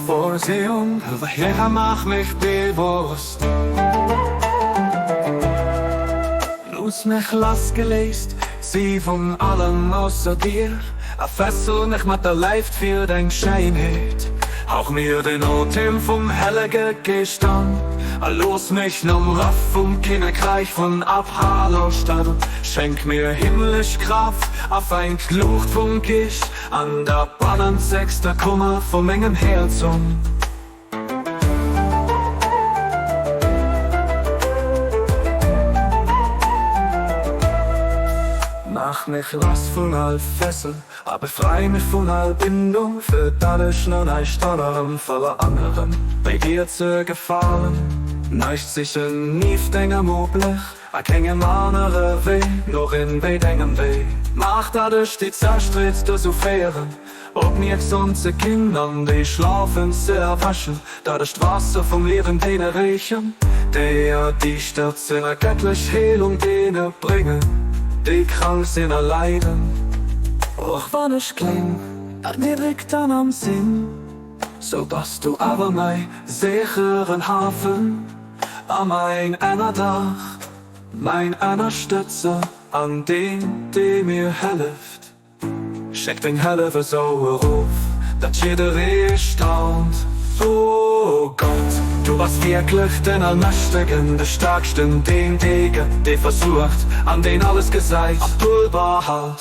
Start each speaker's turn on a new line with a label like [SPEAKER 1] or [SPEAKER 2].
[SPEAKER 1] Vorsehung, Herr, mach mich bewusst. Looss mech lassgeléist si vun allem ausser dir, a fessel mech mat der Leift fir deng Schéinheet. Hauch mir den Otem vum hellege Geescht an, a looss mech nom Raff vum Kinnekräich vun Abha lauschtern. Schenk mir himmlesch Kraaft a fein d'Luucht vum Geescht an der bannenzegster Kummer vu mengem Häerz un. Maach mech lass vun all Fessel a befrei mech vun all Bindung, fir datt ech no näischt anerem verlaangeren, wéi dir ze gefalen. Näischt sichen nieft dengem Oblech a kengem anere Wee, norin wéi dengem Wee. Maach, datt ech déi Zerstreet dozou féieren, Opmierksam ze ginn an déi Schlafen ze erwächen, dat ech d'Waasser vum Liewen deene reechen, déi erdiischtert sinn, a gëttlech Heelung deene bréngen, déi krank sinn a leiden. Och wann ech kleng, erniddregt an arm sinn, sou bass du awer mäi sécheren Hafen a mäin Ennerdach, mäin Ennerstëtzer an deen, dee mir hëlleft. Schéck deng Hëllef esou erof, datt jidderee staunt. O Gott, du bass wierklech den Allmächtegen, de Staarksten, deen dee gëtt, dee versuergt an deen alles gesäit. Abdul-Bahá.